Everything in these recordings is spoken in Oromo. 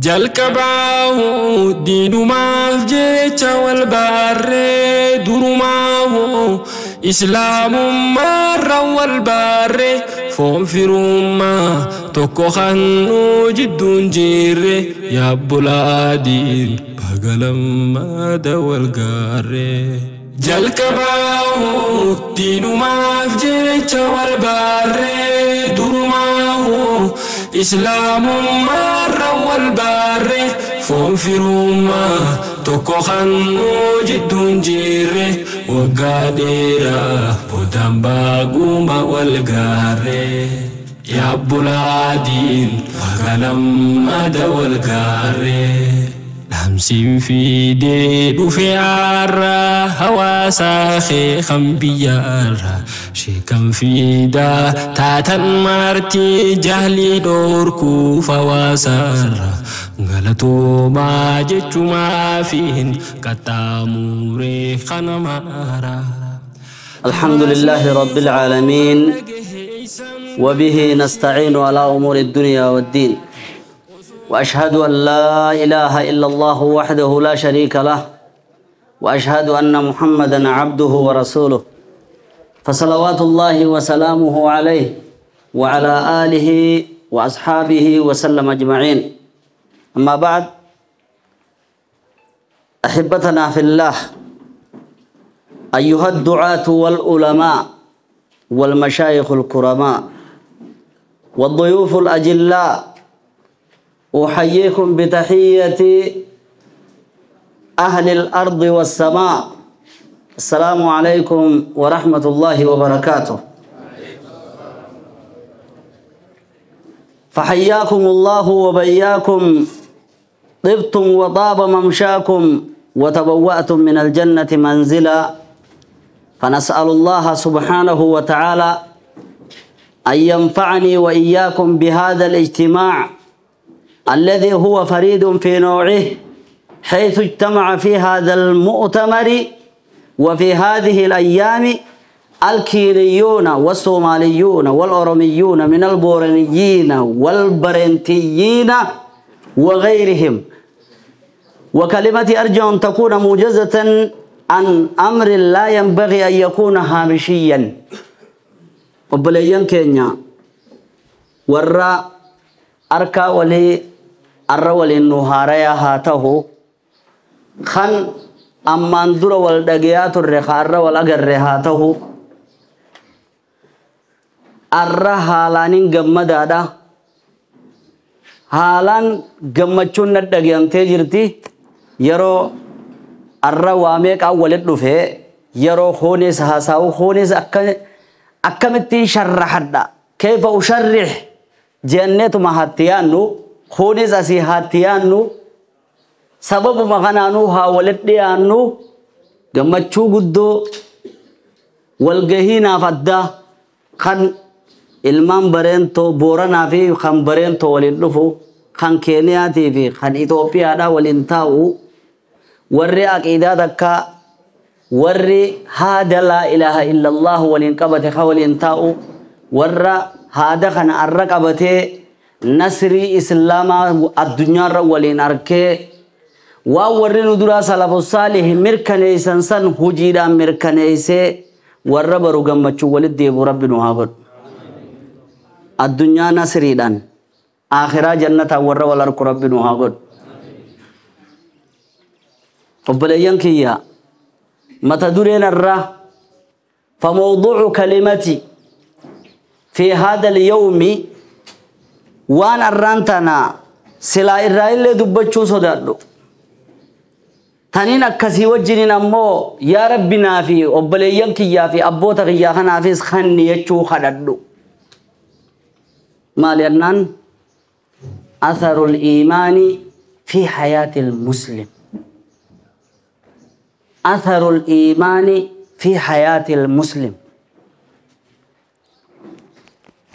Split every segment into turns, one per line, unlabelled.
Jalqabaahu diinumaaf jecha wal baarree durumaahu islaamummaarra wal baarree foon firummaa tokko kannuu jidduun jirre yaabbulaadiin bagalammaada wal gaarree. Jalqabaahu diinumaaf jecha wal baarree durumaahu islaamummaarra wal baarree foon firummaa tokko kannuu jidduun jirre waggaa dheeraa boodaan baaguma wal gaarree. Yaabbulaadiin bagalammaada wal gaarree. Dhaamsiin fiidee dhufe har'a hawaasaa kee kan biyyaarra sheekan fiidaa taatan maartii jahlii dhoorkuuf hawaasaarra galatoomaa jechumaafiin qaxxaamuree kana maara.
الحمد لله رب العالمين، وبه نستعين على أمور الدنيا والدين، وأشهد أن لا إله إلا الله وحده لا شريك له، وأشهد أن محمدا عبده ورسوله، فصلوات الله وسلامه عليه وعلى آله وأصحابه وسلم أجمعين. أما بعد، أحبتنا في الله، أيها الدعاة والعلماء والمشايخ الكرماء والضيوف الأجلاء، أحييكم بتحية أهل الأرض والسماء. السلام عليكم ورحمة الله وبركاته. فحياكم الله وبياكم، طبتم وطاب ممشاكم، وتبوأتم من الجنة منزلا. فنسأل الله سبحانه وتعالى أن ينفعني وإياكم بهذا الاجتماع الذي هو فريد في نوعه، حيث اجتمع في هذا المؤتمر وفي هذه الأيام الكينيون والصوماليون والأوروميون من البورانيين والبرنتيين وغيرهم. وكلمتي أرجو أن تكون موجزة عن أمر لا ينبغي أن يكون هامشيا. وبليان كينيا ورا أركا ولي arra waliin nu haarayaa haa ta'u, kan ammaan dura wal dhagayaa turre ka arra wal agarre haa ta'u. Arra haalaanin gammadaadha. Haalaan gammachuun na dhagayamtee jirti. Yeroo arra waa meeqaan walit dhufe, yeroo hoonis haasa'u hoonis akkamittiin sharraxadha, kayfa usharrix jenneetuma hatti yaannu, kunis asii haatti yaannu, sababuma kanaanuu haa walitti dhiyaannu. Gammachuu guddoo walgahiinaaf addaa kan ilmaan bareentoo Booranaa fi kan bareentoo waliin dhufu, kan Keeniyaatii fi kan Itoophiyaadhaa waliin taa'u, warri aqiidaa takka, warri haada laa ilaaha illallah waliin qabate ka waliin taa'u, warra haada kana arra qabatee nasrii islaamaa addunyaarra waliin arkee waan warri nu duraa salafu saalih mirkaneeysan san hujiidhaan mirkaneeysee warra baru gammachuu walitti deebi'u rabbi nu haa godhu. Addunyaa nasriidhaan akhiraa jannataan warra wal arku rabbi nu haa godhu. Obboleeyyan kiyya, mata dureen irraa فموضوع كلمتي في هذا اليوم waan arraan tana silaa irraa illee dubbachuu sodaadhu. Taniin akkasii wajjiniin ammoo yaa Rabbi naa fi obboleeyyan kiyyaa fi abboota kiyyaa kanaafis kanni jechuu kadhadhu. Maal jennaan? Atharul iimaani fi hayaatil muslim. Atharul iimaani fi hayaatil muslim.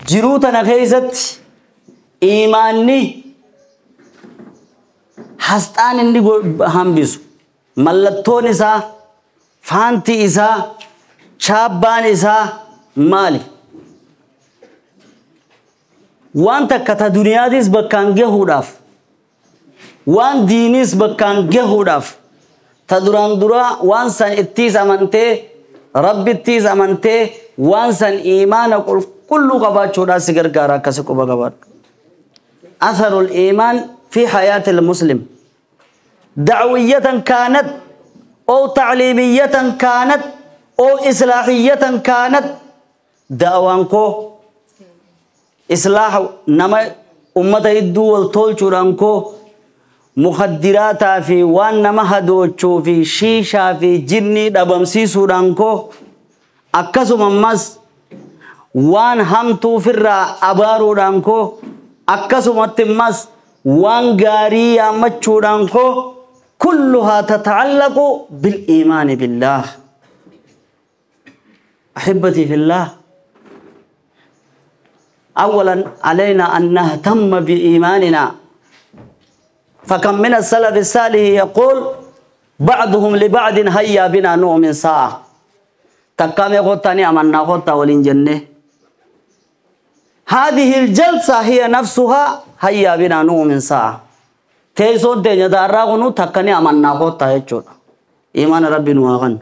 Jiruu tana keessatti iimaanni hasxaan inni hambisu, mallattoon isaa, faanti isaa, chaabbaan isaa maali? Waan takka ta duniyaatis bakkaan gahuudhaaf Waan diiniis bakkaan gahuudhaaf ta duraan duraa waan san ittiis amantee rabbittiis amantee waan san iimaana qulqulluu qabaachuudhaaf si gargaara akkasi quba qabaadhu. Atharul iimaan fi hayaatil muslim. Dacwiyatan kaanat oo tacliimiyatan kaanat oo islaaxiyatan kaanat da'waan koo islaaxa nama ummata hedduu wal tolchuudhaan koo mukhadiraataa fi waan nama hadoochuu fi shiishaa fi jinnii dhabamsiisuudhaan koo akkasuma ammas waan hamtuu ofirraa abaaruudhaan koo akkasumatti ammas waan gaarii yaammachuudhaan koo kulluhaa tatacallaqu biliimaani billaah. أحبتي في الله، أولا علينا أن نهتم بإيماننا. فكم من السلف الصالح يقول بعضهم لبعض هيا بنا نؤمن ساعة تقام غطاني أمنا غطا ولين جنة. هذه الجلسة هي نفسها هيا بنا نؤمن ساعة تيسون تيني داراغنو تقني أمنا غطا يجور إيمان ربي نواغن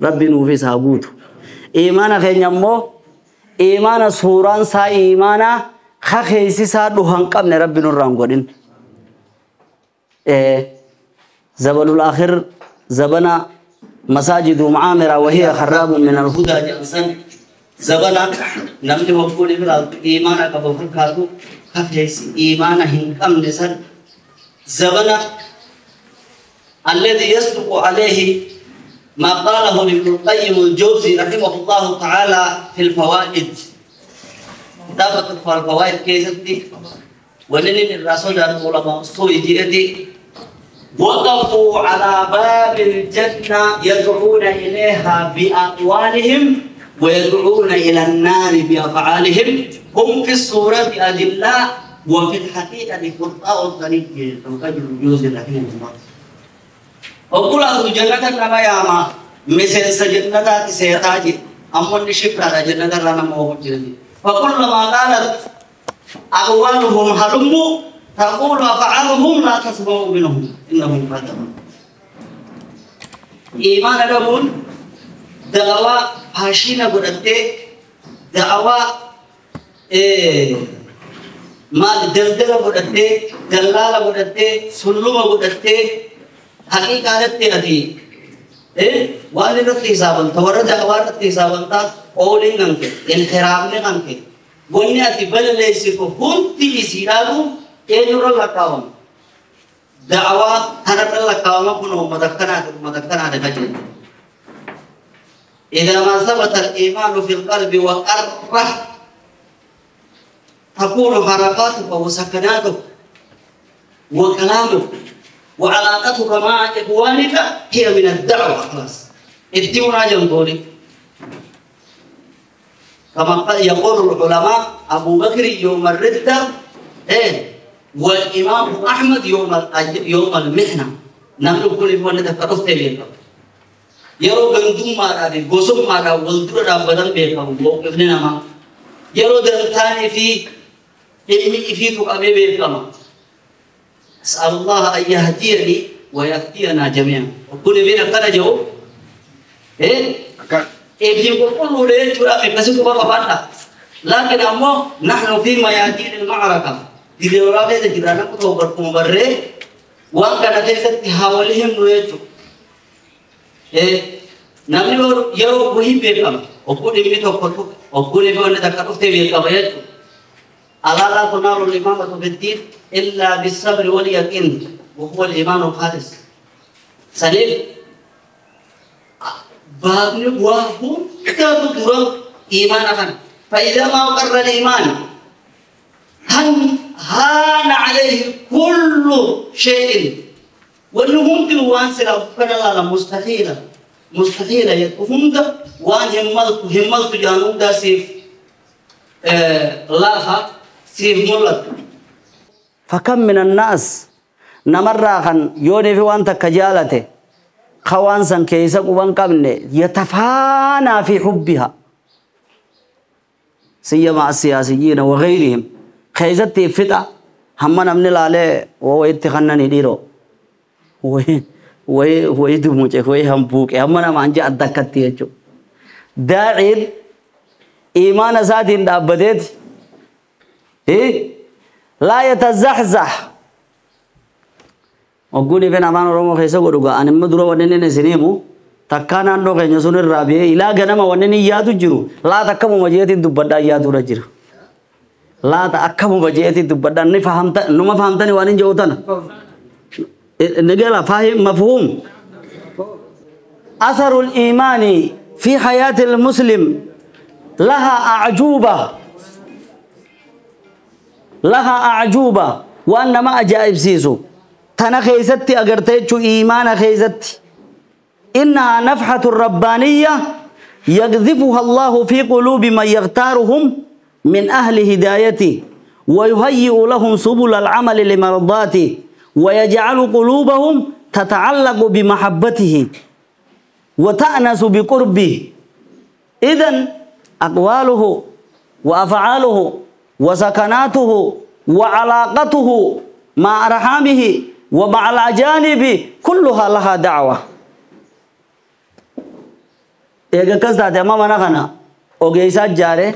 ربي نوفي ساقوتو إيمان خينيمو إيمان سوران سا إيمانا خخيسي سا دوهن قبن ربي نوران قدين. زبل الآخر زبنا مساجد معامرة وهي خراب من الهدى جنسا زبنا نمني وقولي في إيمانا كبفر كاتو خخيسي إيمانا هنقم نسر زبنا الذي يصدق عليه ما قاله ابن القيم الجوزي رحمه الله تعالى في الفوائد. كتابة الفوائد كيستي ولنين الرسول العلماء السوء وقفوا على باب الجنة يدعون إليها بأقوالهم ويدعون إلى النار بأفعالهم. هم في الصورة أدلاء وفي الحقيقة قطاع الطريق. القيم الجوزي رحمه الله وقل أهل جنة لما ياما مثل سجنة سيتاجي أمون شكرا جنة لنا موجودين. فكلما قالت أقوالهم هلموا تقول أفعالهم لا تسمعوا منهم إنهم كذبوا. إيمان لهم دعوة هاشينا قدرت دعوة ما دلدلة قدرت دلالة قدرت سلومة قدرت حقيقة أتي waan irratti hisaabamta warra da'awaa irratti hisaabamta ooliin kan kee inxiraafni kan kee wanni ati balleessitu hundi isiidhaatu eenyurra lakkaawama da'awaa kanarra lakkaawama kun uummata akkanaati uummata akkanaati kajeelu. إذا ما ثبت الإيمان في القلب وقره تكون حركاتك وسكناتك وكلامك وعلاقتك مع إخوانك هي من الدعوة. خلاص اتبعوا جنبولي كما يقول العلماء أبو بكر يوم الردة والإمام أحمد يوم المحنة. نحن كل يوم نتفرق بينهم يرو غندوم مارا دي غوسوم مارا ولدرا بدن بينهم موقفنا ما يرو دلتاني في علمي في تقابي بينهم. أسأل الله أن يهديني ويهدينا جميعا. وكل بينا كان جو إيه يقول له ترى في بس كبار بابا لكن أمو نحن في ميادين المعركة دي ورا ده جيرانا كتو بركم بره وان كان كيسة حواليهم نويتو نمني يرو وهي بيكم وكل بيتو كتو وكل بيتو نتكتو بيكم يجو ألا لا تنال الإمامة في الدين إلا بالصبر واليقين وهو الإيمان الخالص. سليم بابن وهم كتبوا إيمان أخنا فإذا ما وقر الإيمان هان عليه كل شيء وأنهم تلوان سلا فلا مستحيلة مستحيلة يتهم ده وان هملت جانوم ده سيف لاها سيف ملت. فكم من الناس نمر خن يوني في وانت كجالته خوان سن كيسا قبان قبل يتفانى في حبها سيما السياسيين وغيرهم خيزتي فتح Hamma namni laalee wayitti kannani dhiiroo. Wayi dumuce wayi hambuuqe hamma namaan jee adda akkatti jechuudha. Daaciin iimaana isaatiin dhaabbateeti. Laa yatazaxzax. Ogguun ifeen afaan Oromoo keessa godhu gaa ani immoo dura wanni inni isin himu takkaa naannoo keenya sun irraa biyee ilaa ganama wanni inni yaadu jiru laata akkamuma jeetiin dubbadhaa yaadudha jira. Laata akkamuma jeetiin dubbadhaa ni fahamta numa fahamtani waan hin jedhu tana. Ni gala fahim mafhum. أثر الإيمان في حياة المسلم لها أعجوبة لها أعجوبة وأن ما أجائب سيسو تنا خيستي أقرتيتشو إيمان خيستي إنها نفحة ربانية يقذفها الله في قلوب من يختارهم من أهل هدايته ويهيئ لهم سبل العمل لمرضاته ويجعل قلوبهم تتعلق بمحبته وتأنس بقربه. إذن أقواله وأفعاله وسكناته وعلاقته مع أرحامه ومع الأجانب كلها لها دعوة. Eega akkas taate amma mana kana ogeessaa ijaare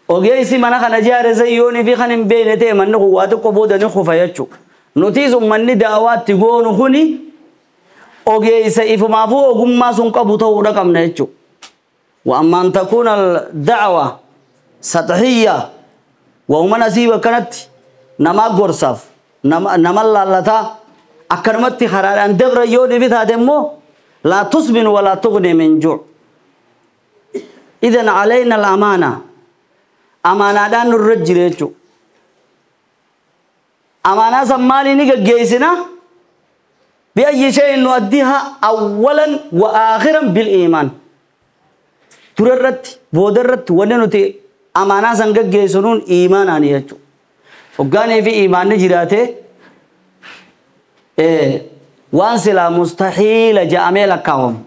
ogeessi mana kana ijaare sayyoonii fi kan hin beekne ta'e manni kun waa xiqqoo booda ni kufa jechuudha. Nutis uummanni da'awaatti goonu kuni ogeessa ifumaafuu ogummaa sun qabu ta'uudha qabna jechuudha. وأما أن تكون الدعوة سطحية وهم نسيب كانت نما غرساف نما لالتا أكرمت خرار أن دبر يوني في تادمو لا تسمن ولا تغني من جوع. إذن علينا الأمانة أمانة دان الرجل يجو أمانة سمالي نيجا جيسنا بأي شيء نؤديها أولا وآخرا بالإيمان. تررت بودرت وننتي أمانة سنجا جيسنون إيمان أني يجو وقاني في إيمان نجراته وانسلا مستحيل جامل كاوم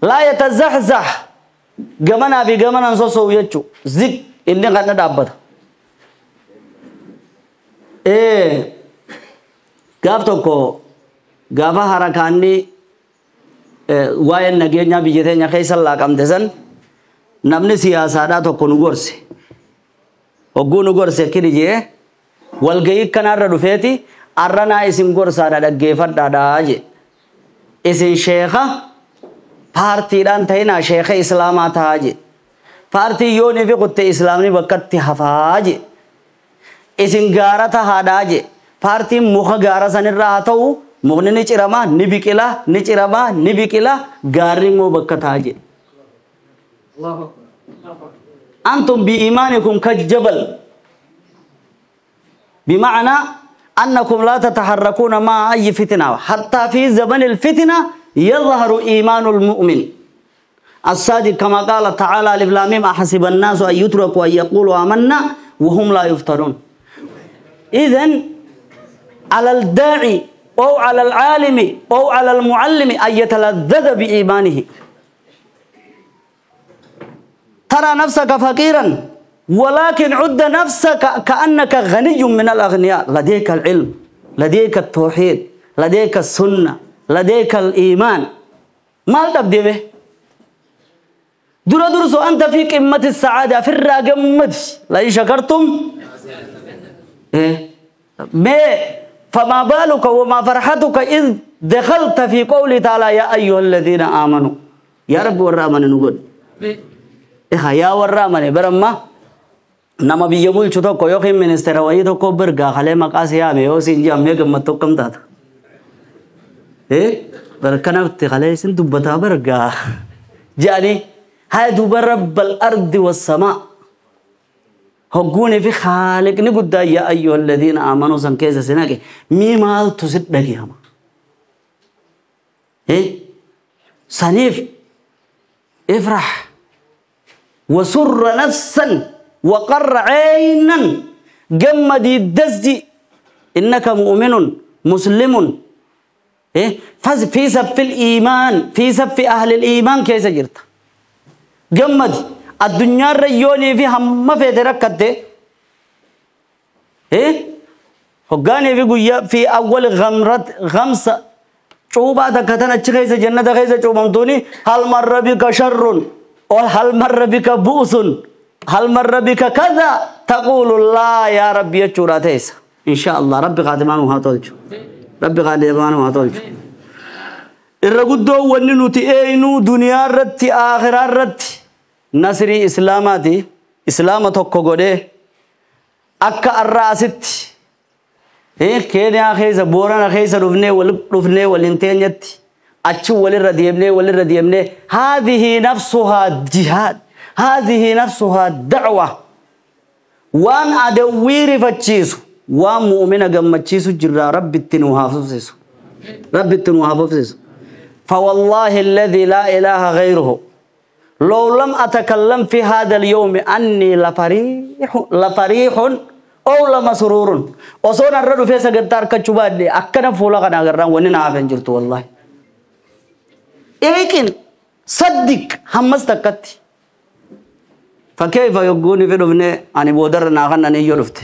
لا يتزحزح جمنا في جمنا نصوصو يجو زك إني قد ندابت قابتكو قابا حركاني waa'een nageenyaa biyya teenya keessa laaqamte san namni siyaasaadhaa tokko nu gorse. Hogguu nu gorse kini jee walgahii kanarra dhufeeti arranaa isin gorsaadha dhaggeeffadhaadhaa jee. Isin sheeka paartiidhaan ta'inaa sheeka islaamaa ta'a jee. Paartii yoonii fi kutte islaamni bakkatti hafaa jee. Isin gaara tahaadhaa jee. Paartiin muka gaara sanirraa haa ta'u mukni ni ciramaa ni biqilaa ni ciramaa ni biqilaa gaarri immoo bakka ta'a jedhe. أنتم بإيمانكم كالجبل بمعنى أنكم لا تتحركون مع أي فتنة حتى في زمن الفتنة يظهر إيمان المؤمن الصادق كما قال تعالى ألف لام ميم أحسب الناس أن يتركوا أن يقولوا آمنا وهم لا يفتنون. إذن على الداعي أو على العالم أو على المعلم أن يتلذذ بإيمانه. ترى نفسك فقيرا ولكن عد نفسك كأنك غني من الأغنياء. لديك العلم، لديك التوحيد، لديك السنة، لديك الإيمان. ما تبدي به؟ در درس أنت في قمة السعادة في الراقمة لئن شكرتم إيه؟ ما فما بالك وما فرحتك إذ دخلت في قوله تعالى يا أيها الذين آمنوا. يا رب والرحمن نقول إيه يا والرحمن برما نما بيجمول شو تو كيو كم منستر وعي تو كبر غا خلي مقاس يا ميو سينجا ميو كم تو كم تات إيه بركنا تخلي سن دبتا برغا جاني هاي دوبر رب الأرض والسماء هقوني في خالق نقول يا أيها الذين آمنوا سنكيس سناك مي مال تسد دقيهما إيه سنيف افرح وسر نفسا وقر عينا جمد الدزج إنك مؤمن مسلم إيه في سف الإيمان في سف أهل الإيمان كيس جرت جمد الدنيا الريوني فيها ما في تركته Hoggaanii fi guyyaa fi awwal ghamrat ghamsa cuubaa takka tan achi keessa jannata keessa cuubamtuuni hal marra bika sharrun hal marra bika bu'sun hal marra bika kaza taquulu laa yaa rabbi jechuudha teessa. Insha Allah rabbi qaatimaan haa tolchu. Rabbi qaatimaan haa tolchu. Irra guddoo wanni nuti eenyu duniyaa irratti akhiraa irratti nasrii islaamaati. Islaama tokko godhee akka arraa asitti Keeniyaa keessa Boorana keessa dhufnee waliin teenyatti achi walirra deemnee haadhihi nafsuhaa jihaad haadhihi nafsuhaa da'wa waan adawwii rifachiisu waan mu'mina gammachiisu jirraa rabbitti nu haa fufsiisu rabbitti nu haa fufsiisu. فوالله الذي لا إله غيره لو لم أتكلم في هذا اليوم أني لفريح أو لمسرور وصونا الرد في سجدار كتشبادي أكنا فولا كنا غران وننا عافين جرت والله. لكن صدق همستكت فكيف يقولني في رفني أنا بودر ناخن أنا يورفت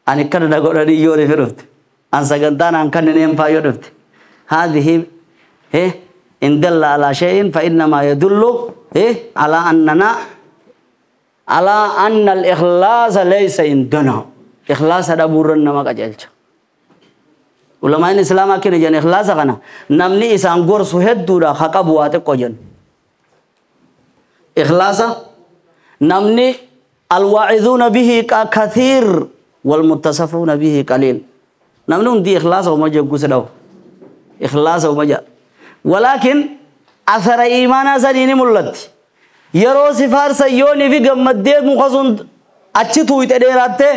أنا كنا نقول أنا يورفت أنا سجدان أنا كنا نيم فايورفت. هذه إن دل على شيء فإنما يدل على أننا على أن الإخلاص ليس عندنا. إخلاص هذا بورنا ما كجلش. علماء الإسلام كنا جن إخلاص كنا نمني إنسان غور سهد دورا خكابوات كوجن. إخلاص نمني الواعظون به كثير والمتصفون به قليل. نمني دي إخلاص وما جوز داو. إخلاص وما جا. ولكن أثر إيمانا سنيني ملت. yeroo si faarsan yoonii fi gammaddee muka sun achi tuuyte dheeratte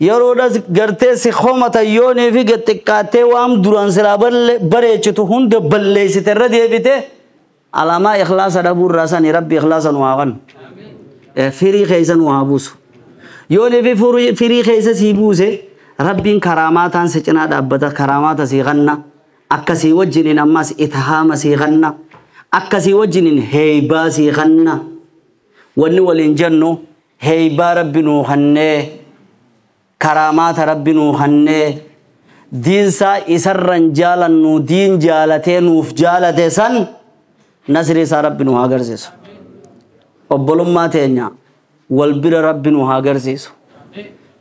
yeroodhas gartee si homatan yoonii fi xiqqaattee waan duraan silaa bareechitu hunda balleessite irra deebite alaamaa ikhlaasa dhabuu irraa sani rabbi ikhlaasa nu haa kennu. Firii keessa nu haa buusu. Yoonii fi firii keessa sii buuse rabbiin karaamaataan si cinaa dhaabbata karaamaata sii kenna akkasii wajjiniin ammas itahaama sii kenna. Akkasii wajjiniin heeybaa sii kenna. Wanni waliin jennu heeybaa rabbi nuu kennee karaamaata rabbi nuu kennee diinsaa isarran jaalannu diin jaalatee nuuf jaalate san nasri isaa rabbi nuu haa agarsiisu. Obbolummaa teenya wal bira rabbi nuu haa agarsiisu.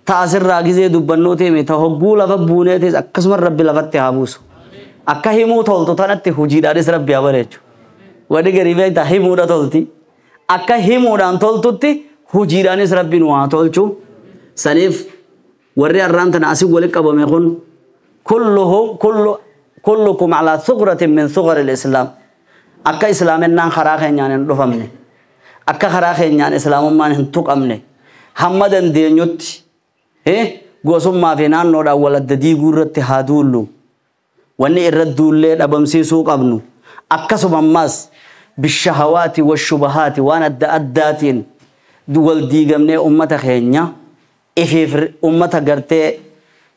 Ta asirraa gizee dubbannoo teeme ta hogguu lafa buuneetis akkasuma rabbi lafatti haa buusu. Akka himuu toltu tanatti hojiidhaanis rabbi haa bareechu. Wani garii beektaa himuudha tolti. Akka himuudhaan toltutti hojiidhaanis rabbi nu haa tolchu. Saniif warri har'aan tana asii walitti qabame kun kullukum alaa thuqratin min thuqari al-islaam. Akka islaamennaan karaa keenyaan hin dhufamne. Akka karaa keenyaan islaamummaan hin tuqamne. Hamma dandeenyutti gosummaa fi naannoodhaan wal adda diiguu irratti haa duullu. Wanni irra duullee dhabamsiisuu qabnu. Akkasuma ammas bishahawaati washubahaati waan adda addaatiin wal diigamnee ummata keenya ifiif ummata gartee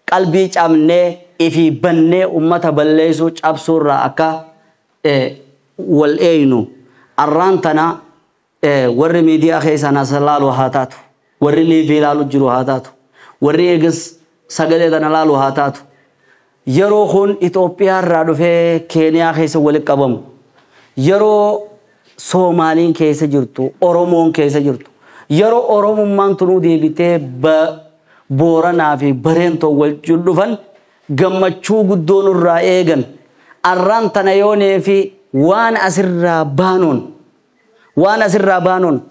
qalbii cabnee ifii bannee ummata balleessuu cabsuurraa akka wal eeynu. Arraan tana warri miidiyaa keessaa nas laalu haa taatu, warri liivii laalu jiru haa taatu, warri eegas sagalee tana laalu haa taatu. Yeroo kun Itoophiyaa irraa dhufee Keeniyaa keessa walitti qabamu, yeroo Soomaaliin keessa jirtu, Oromoon keessa jirtu, yeroo Oromummaan tunuu deebitee Booranaa fi Bareentoo wal dhufan gammachuu guddoo nurraa eegan. Arraan tana yoonee fi waan asirraa baanoon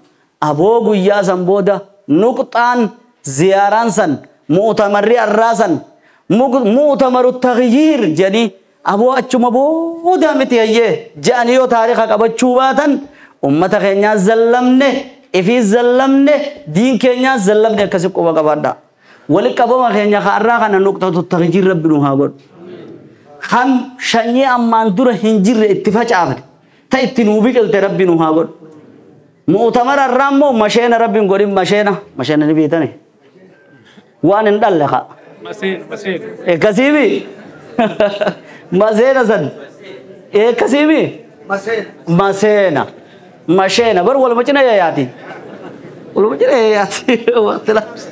aboo guyyaa san booda nuqxaan ziyaaraan san mu'tamarri arraa san mu'tamaru taghyiir jedhanii aboo achuma booda miti hayyee jedhanii yoo taariika qabachuu baatan ummata keenyaa zallamne ifii zallamne diin keenyaa zallamne akkasi quba qabaadha. Walitti qabama keenya har'aa kana nuqxatu taghyiir rabbi nu haa godhu. Kan shanyii ammaan dura hin jirre itti facaafne ta itti nuu biqilte rabbi nu haa godhu. Mu'tamara irraa immoo masheena rabbiin godhin masheena ni beektani. Waan hin dhalle haa.
Maseen.
Akkasiimi? Maseena san. Akkasiimi? Maseena. Masheena bar waluma cina yayaati. Waluma cina yayaati. Waqti laabsa.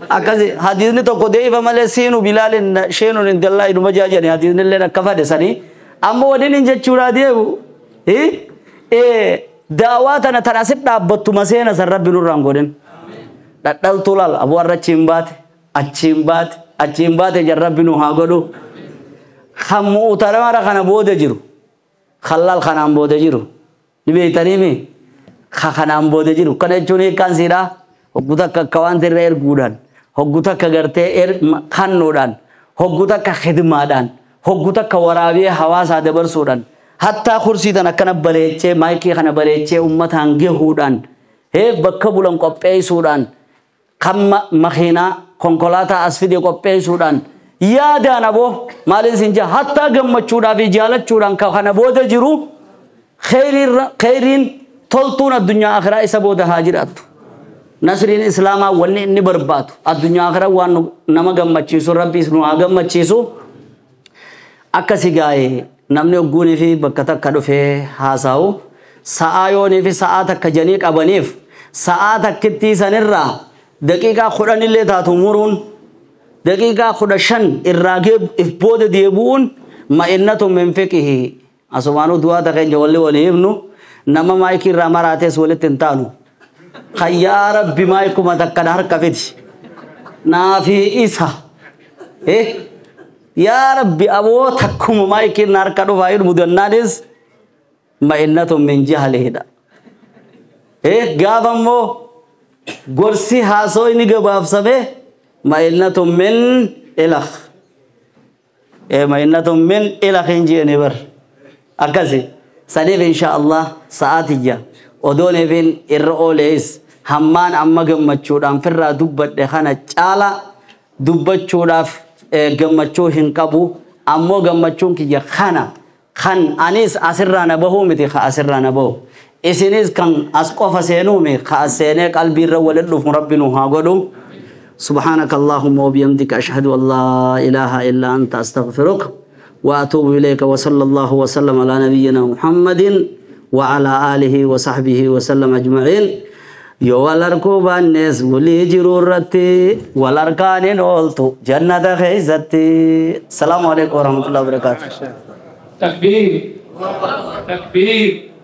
Akkasi hadiisni tokko deebifa malee siinu bilaalin sheenuun hin dallaa inuma jaajani hadiisni illee akka fade sanii amma waliin hin jechuudha deemu daawaa tana tan asit dhaabbattu maseena san rabbi nurraan godhin dhadhaltuu laal aboo har'a achiin baate achiin baate achiin baate jan rabbi nu haa godhu kan mu'utaramara kana booda jiru kan laal kanaan booda jiru ni beektaniimi ka kanaan booda jiru kana jechuun hiikkaan siidhaa hoggu takka akka waan irra erguudhaan hoggu takka gartee kannuudhaan hoggu takka khidmaadhaan hoggu takka waraabee hawaasaa dabarsuudhaan hattaa kursii tan akkana bareechee maayikii kana bareechee uummataan gahuudhaan bakka bulan qopheessuudhaan kan makiinaa konkolaataa as fide qopheessuudhaan yaadaan aboo maaliin siin jaa hattaa gammachuudhaa fi jaalachuudhaan kana booda jiru kheyriin toltuun addunyaa akhiraa isa booda haa jiraattu. Nasriin islaamaa wanni inni barbaadu addunyaa akhiraa waan nama gammachiisu rabbiis nu haa gammachiisu akkasi gaa'ee namni ogguunii fi bakka takka dhufee haasa'u sa'aa yoonii fi sa'aa takka janii qabaniif sa'aa takkittii sanirraa daqiiqaa 10 illee taatu muruun daqiiqaa 15 irraa if booda deebi'uun ma'innatu min fiqihi asumaanuu du'aa takeenya walli walii himnu nama maayikii irraa maraatees walitti hin taanu. Yaa Rabbi maayikuma takka harka fidi naafi isa yaa Rabbi aboo takkuma maayikiin harka dhufaa jedhu mudannaanis ma'innatu min jahliidha. Gaafa immoo gorsi haasoo inni gabaabsame ma'innatu min ilakh ma'innatu min ilakh hin jeeni bar akkasi saniif insha Allah sa'aatiyya odoon irra oolees hammaan amma gammachuudhaan firraa dubbadhe kana caala dubbachuudhaaf gammachuu hin qabu ammoo gammachuun kiyya kana kan anis asirraa na bahuu miti ka asirraa na bahu isinis kan as qofa seenuu mi ka as seenee qalbiirra walin dhufu rabbi nu haa godhu. سبحانك اللهم وبحمدك أشهد أن لا إله إلا أنت أستغفرك وأتوب إليك وصلى الله وسلم على نبينا محمد وعلى آله وصحبه وسلم أجمعين. يو والأركوبان ناس ولي جرورتي والأركان نولتو جنة خيزتي. السلام عليكم ورحمة الله وبركاته.
تكبير تكبير.